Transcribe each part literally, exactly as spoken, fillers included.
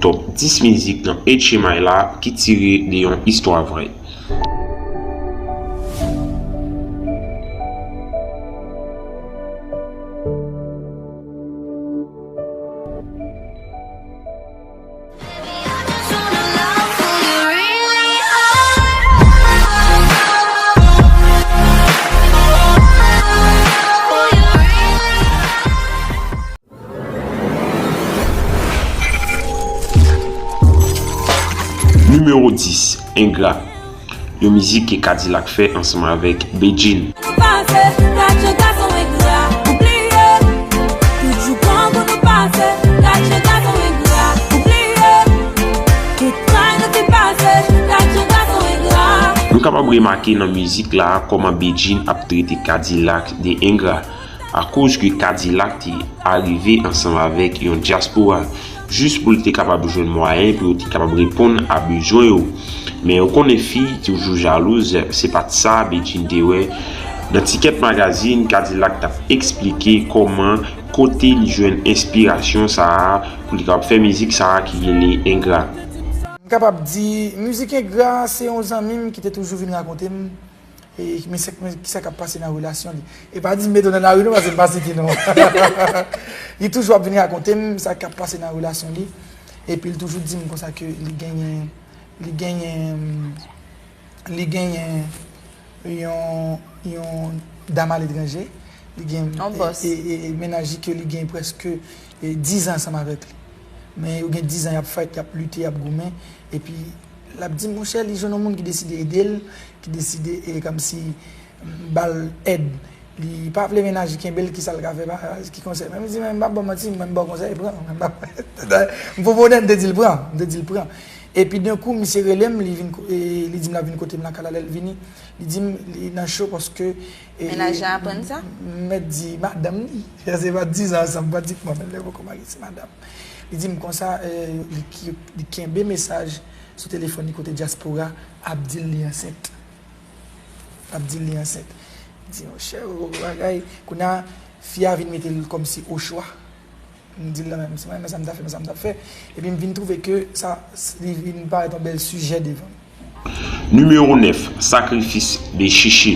Top dis mizik nan H M I la ki tire de yon istwa vrè. Nimewo dis, Engra. Yon mizik ke Kadilak fè ansanm avèk Bedjine. Nou kapab remake nan mizik la kòman Bedjine ap trete Kadilak de engra. Akoz ke Kadilak te arive ansanm avèk yon dyaspora, jis pou l te kapab jwenn mwayen pou yo te kapab reponn a bezwen yo. Men ou konnen fi toujou jalouz, se pa t sa Bedjine te wè. Nan Ticket Magazine, Kadilak t ap eksplike kòman, kote li jwenn enspirasyon sa a pou li kapab fè mizik sa a ki rele Engra. M kapab di, mizik Engra, se yon zanmi m ki te toujou vin rakonte m e men se, men kisa k ap pase nan relasyon li. E pa di m mete w nan lari non, paske m pa site non. Li toujou ap vin rakonte m sa k ap pase nan relasyon li. Epi l toujou di m konsa ke li genyen, li genyen, li genyen yon, yon dam aletranje. Li gen e, e, e, e mennaj li ke li gen prèske e, diz an ansanm avèk li. Men yo gen diz an y ap fight, y ap lite, y ap goumen. Epi l ap di, monchè, li jwenn yon moun ki deside ede l, ki deside e, kòmsi ba l èd. Li pa vle mennaj li kenbe l, kisa l ka fè, pa, ki konsèy. Men m di, men m pa ba w manti, mwen m ba w konsèy, pran. Mwen m ba, m pwopone l, m te di l pran, m te di l pran. Epi denkou, misye rele m, li vin ko-, e, li di m l ap vin kote m lakay la, lè l vini, li di m li nan cho paske e, mennaj la aprann sa? M mèt di madanm li. Se pa diz an ansanm, pratikman, men lè yo poko marye, se madanm. Li di m konsa, e, li, ki- li kenbe mesaj sou telefòn li kote dyaspora ap di l li ansent. Ap di l li ansent. M di, monchè, o, bagay. Kounye a, fi a vin mete l kòmsi o chwa. M di l la menm, se mwen, men sa m ta fè, men sa m ta fè. Epi m vin twouve ke sa, li vin parèt yon bèl sijè devan m. Nimewo nèf, Sakrifis de Chichi.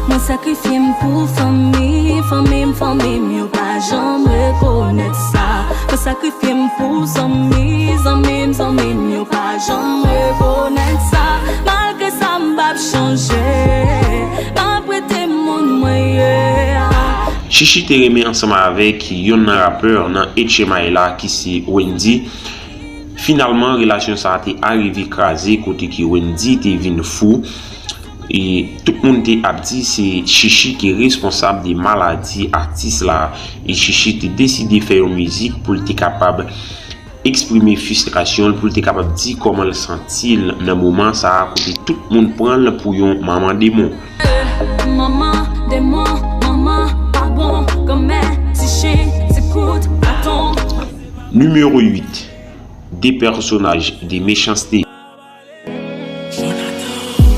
Mwen sakrifye m pou fanmi, fanmi m, fanmi m, yo pa janm rekonèt sa. Mwen sakrifye m pou zanmi, zanmi m, zanmi m, yo pa janm rekonèt sa. Malgre sa, m p ap chanje, m ap rete moun mwen ye a. Chichi te renmen ansanm avèk yonn nan rapè nan H M I la ki se Wendy. Finalman, relasyon sa a te arive kraze kote ke Wendy te vin fou. E tout moun te ap di se Chichi ki responsab de maladi atis la. E Chichi te deside fè yon mizik pou l te kapab eksprime fristrasyon l, pou l te kapab di kòman l santi l nan moman sa a kote tout moun pran l pou yon manman demon. Manman demon, manman pa bon, granmè, ti chen, ti kout baton. Nimewo uit, De pèsonaj de Mechanste.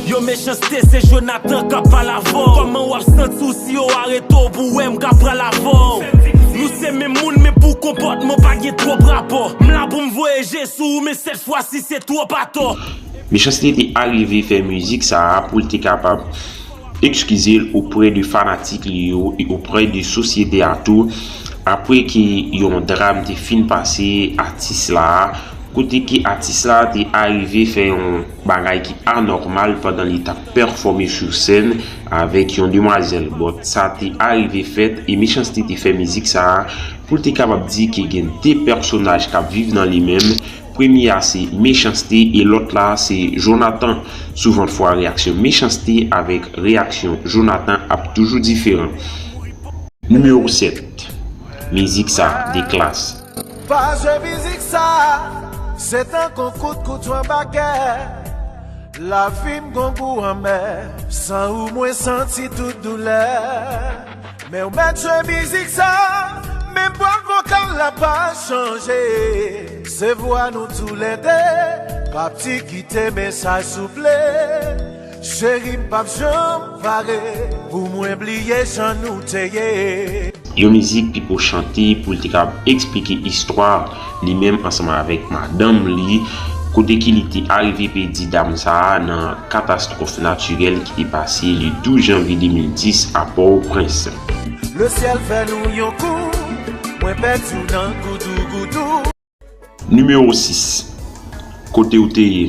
Yo, Mechanste, se Jonathan k ap pale avè w. Kòman w ap santi w si yo arete w pou w wè m k ap pral avè w? Nou se menm moun, men pou konpòtman w pa gen twòp rapò. M la pou m voye je sou ou, men sèt fwa si se twòp atò. Mechanste te arive fè mizik sa a pou l te kapab eskize l oprè de fanatik li yo e oprè de sosyete a tou, apre ke yon dram te fin pase atis la a, kote ke atis la te arive fè yon bagay ki anòmal pandan li t ap pèfòme sou sèn avèk yon demwazèl. Bon, sa te arive fèt e Mechanste te fè mizik sa a pou l te kapab di ke gen de pèsonaj k ap viv nan li menm. Premye a se Mechanste e lòt la se Jonathan. Souvantfwa reyaksyon Mechanste avèk reyaksyon Jonathan ap toujou diferan. Nimewo sèt, Mizik sa de Klass. Pa jwe mizik sa, se tankou kout kouto anba kè. Lavi m gon gou anmè, san ou mwen santi tout doulè. Men w mèt jwe mizik sa, menm bwat vokal la pa chanje. Se vwa nou toulède, pa pti kite mesaj souple. Cheri m p ap janm pare, pou mwen bliye jan nou te ye. Yon mizik Pipo chante pou l te kapab eksplike istwa li menm ansanm avèk madanm li, kote ke li te arive pèdi dam sa a nan katastwòf natirèl ki te pase le douz janvye de mil dis a Pòtoprens. Lesyèl fè nou yon kou, mwen pèdi w nan goudougoudou. Nimewo sis. Kote w te ye?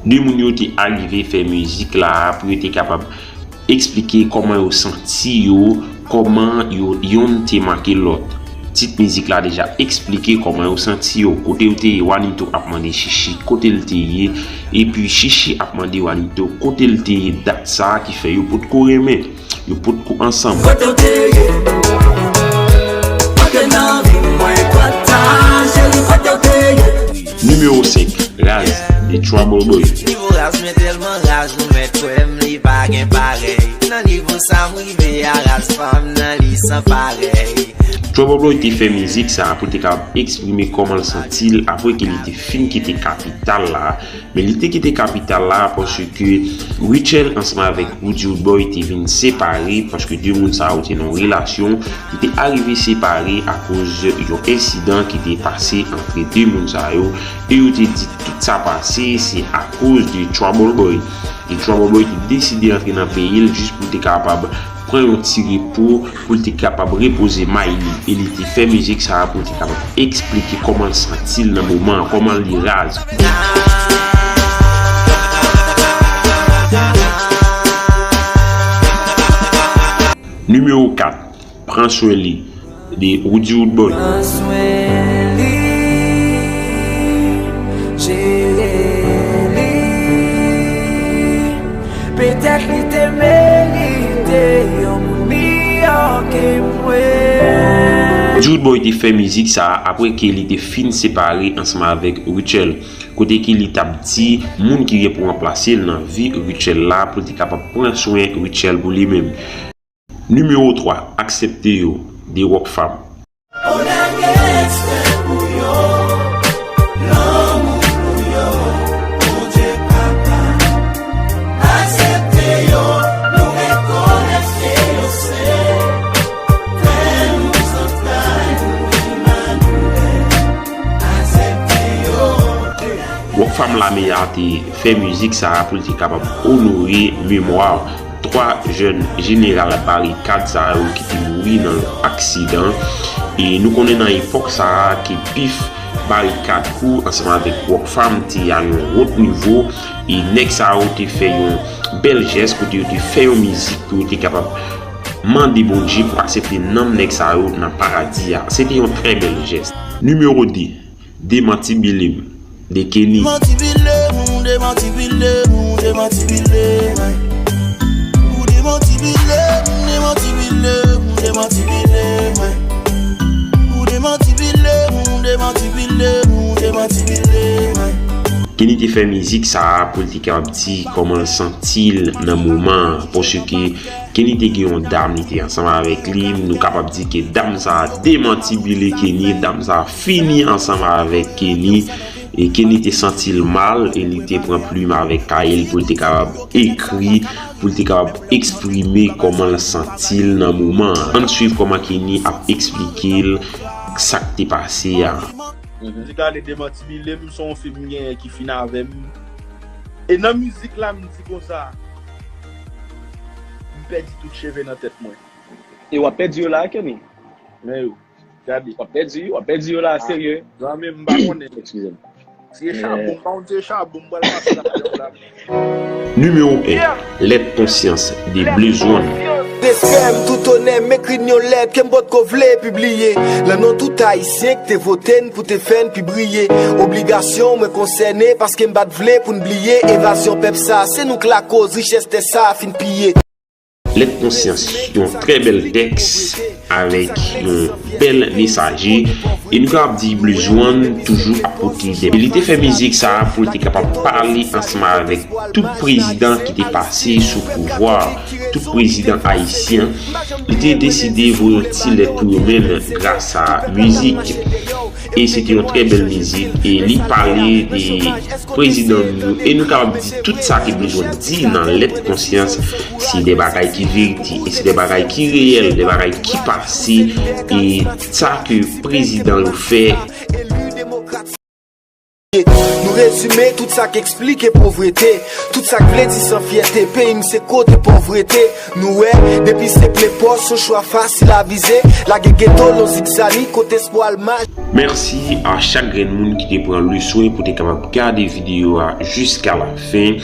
De moun yo te arive fè mizik la pou yo te kapab eksplike kòman yo santi yo, kòman yo, yonn te manke lòt. Tit mizik la deja eksplike kòman yo santi yo. Kote yo te ye, Wanito ap mande Chichi kote l te ye, epi Chichi ap mande Wanito kote l te ye dat sa a ki fè yo potko renmen, yo potko ansanm. Kote w te ye? Antre nan vi mwen, twata, cheri, kote w te ye? Nimewo senk. Raz, The Trouble Boy. Nivo raz, mwen tèlman raz, nou mèt kwè m, li pa gen parèy. Nan nivo sa m rive a, raz pa m nan, li san parèy. Trouble Boy te fè mizik sa a pou l te kapab eksprime kòman l santi l apre ke li te fin kite kapital la. Men li te kite kapital la paske Rutshelle ansanm avèk Roody Roodboy te vin separe, paske de moun sa yo te nan yon relasyon ki te arive separe akoz yon ensidan ki te pase antre de moun sa yo, e yo te di tout sa pase se akoz de Trouble Boy. E Trouble Boy te deside antre nan peyi l jis pou l te kapab pran yon ti repo, pou l te kapab repoze may li. E li te fè mizik sa a pou l te kapab eksplike kòman l santi l nan moman an, kòman li raz. Nimewo kat. Pran swen li, de Roody Roodboy. Pran swen li, jere li. Petèt li te merite yon moun miyò ke mwen. Roody Roodboy te fè mizik sa a apre ke li te fin separe ansanm avèk Rutshelle, kote ke li t ap di moun ki gen pou ranplase l nan vi Rutshelle la pou l te kapab pran swen Rutshelle pou li menm. Nimewo twa, Aksepte yo, de Rockfam. Ou lage eksprè pou yo, lanmou pou yo, Bondye Papa, aksepte yo, nou rekonèt ke yo se frè nou, zantray nou, Imaniyèl, aksepte yo. Rockfam Lame a te fè mizik sa a pou l te kapab onore memwa twa jèn jeneral Barikad sa yo ki te mouri nan yon aksidan. E nou konnen nan epòk sa a ke bif Barikad Crew ansanm avèk Rockfam te a yon wot nivo, e nèg sa yo te fè yon bèl jès kote yo te fè yon mizik pou yo te kapab mande Bondye pou aksepte nanm nèg sa yo nan paradi a. Se te yon trè bèl jès. Nimewo de, Demantibile m, de Kenny. Demantibile m, demantibile m, demantibile m. Ou demantibile m, demantibile m, demantibile m. Ou demantibile m, demantibile m, demantibile m. Kenny te fè mizik sa a pou l te kapab di kòman l santi l nan moman an, paske Kenny te gen yon dam, li te ansanm avèk li. Nou kapab di ke dam sa a demantibile Kenny, dam sa a fini ansanm avèk Kenny. E Kenny te santi l mal, e li te pran plim avèk kay li pou l te kapab ekri, pou l te kapab eksprime kòman l santi l nan moman an. Ann swiv kòman Kenny ap eksplike l sa k te pase a. Mizik la rele Demantibile m, se yon fi m genyen ki fin avè m. E nan mizik la, m di konsa, m pèdi tout cheve nan tèt mwen. E w ap pèdi yo la, Kenny? Men yo, gade. W ap pèdi, w ap pèdi yo la, serye. Zanmi m, m pa konnen. Eskize m. Si e chabon, m pa konn si e chabon, m pral pase la avè w la. Nimewo en, Lèt Konsyans, de Blaze One. Respè m, tout onè m, ekri n yon lèt ke m potko vle pibliye. Lan non tout Ayisyen k te vote n pou te fè n pi briye. Obligasyon mwen konsène, paske m pa t vle pou n bliye. Evazyon pèp sa, se nou k lakoz richès tè sa fin piye. Lèt Konsyans, yon trè bèl tèks avèk yon bèl mesaje. E nou kapab di Blaze One toujou ap pote de. Li te fè mizik sa a pou l te kapab pale ansanm avèk tout prezidan ki te pase sou pouvwa. tout prezidan ayisyen, li te deside voye yon ti lèt pou yo menm gras a mizik. E se te yon trè bèl mizik e li pale de prezidan nou yo e nou kapab di tout sa ki bezwen di nan lèt konsyans, se de bagay ki verite e se de bagay ki reyèl, de bagay ki pase e sa ke prezidan yo fè. Nou rezime tout sa k eksplike povrete, tout sa k vle di san fyète. Peyi m se kote pòvrete. Nou wè, depi se plen pòch, yon chwa fasil a vize. Lage geto, lon zigzani, kote espwa l mache. Mèsi a chak grenn moun ki te pran le swen pou te kapab gade videyo a jiska la fen.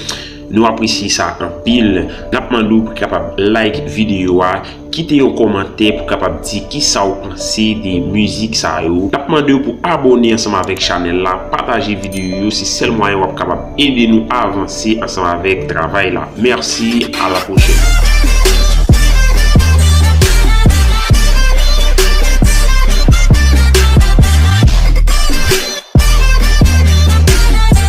Nou apresye sa anpil. N ap mande w pou kapab like videyo a, kite yon kòmantè pou kapab di kisa w panse de mizik sa yo. N ap mande w pou abòne ansanm avèk chanèl la, pataje videyo yo, se sèl mwayen w ap kapab ede nou avanse ansanm avèk travay la. Mèsi, a la pwochèn.